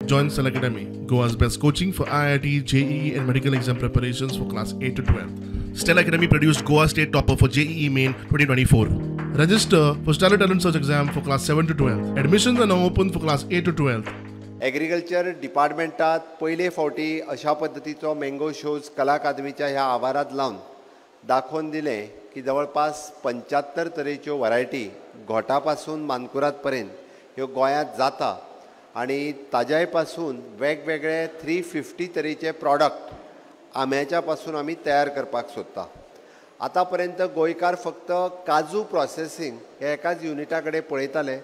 Join Stellar Academy, Goa's best coaching for IIT, JEE and medical exam preparations for class 8 to 12. Stellar Academy produced Goa State Topper for JEE Main 2024. Register for Stellar Talent Search exam for class 7 to 12. Admissions are now open for class 8 to 12. Agriculture डिपार्टमेंटात पयले फावटी अशा पद्दतीचो mango shows कला अकादमीच्या ह्या आवारांत लावन दाखोवन दिलें की जवळपास 75 तरेच्यो वरायटी घोटा पासून मानकुराद पर्यंत ह्यो गोंयांत जाता आनी ताज्याय पासून वेगवेगळे 350 तरेचे प्रॉडक्ट आंब्याच्या पासून आमी तयार करपाक सोदता. आतां पर्यंत गोंयकार फक्त काजू प्रोसेसींग हे एकाच युनिटा कडेन पळयताले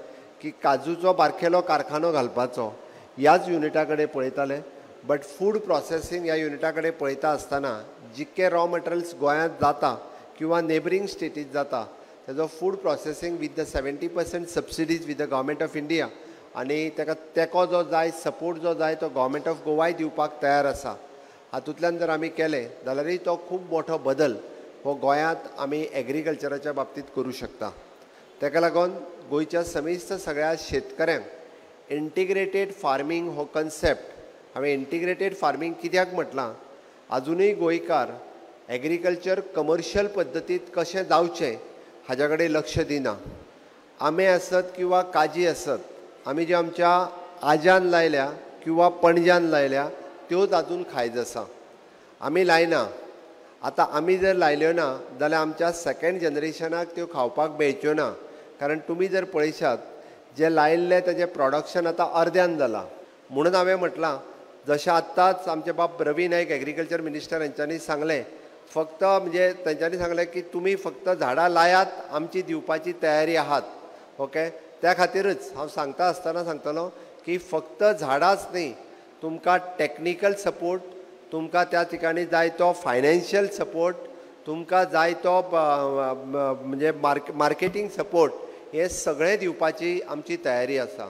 की काजूचो बारकेलो कारखानो घालपाचो ह्याच युनिटा कडेन पळयताले, बट फूड प्रोसेसींग ह्या युनिटा कडेन पळयता आसतना जितके रॉ मटेरियल्स गोंयांत जाता किंवा नेबरींग स्टेटीत जाता तेजो food processing with the 70% subsidies with the government of India आनी तेका तेको जो जाय सपोर्ट जो जाय तो गव्हर्मेंट ऑफ गोवाय दिवपाक तयार आसा. हातूंतल्यान जर आमी केलें जाल्यारय तो खूब मोठो बदल हो गोंयांत आमी एग्रीकल्चराच्या बाबतींत करूं शकता. तेका लागून गोंयच्या समेस्त सगळ्या शेतकऱ्यांक इंटिग्रेटेड फार्मींग हो कन्सेप्ट हांवें इंटिग्रेटेड फार्मींग कित्याक म्हटलां, आजुनूय गोंयकार एग्रीकल्चर कमर्शियल पद्दतींत कशें जावचें हाज्या कडेन लक्ष दिना. आंबे आसत किंवा काजी आसत, आमी ज्यो आमच्या आज्यान लायल्या किंवा पणज्यान लायल्या त्योच आजून खायत आसा, आमी लायना. आतां आमी जर लायल्यो ना जाल्यार आमच्या सेकेंड जनरेशनाक त्यो खावपाक मेळच्यो ना, कारण तुमी जर पळयशात जे लायिल्लें तेजें प्रोडक्शन आतां अर्द्यान जालां. म्हणून हांवें म्हटलां जशें आत्तांच आमचे बाब रवी नायक एग्रीकल्चर मिनिस्टर हेंच्यांनी सांगलें, फक्त म्हणजे तेंच्यांनी सांगलें की तुमी फक्त झाडां लायात, आमची दिवपाची तयारी आहात. ओके, त्या खातीरच हांव सांगता आसतना सांगतलो की फक्त झाडांच न्ही, तुमकां टॅक्निकल सपोर्ट, तुमकां त्या ठिकाणी जाय तो फायनान्शियल सपोर्ट, तुमकां जाय तो म्हणजे मार्केटींग सपोर्ट, हे सगळें दिवपाची आमची तयारी आसा.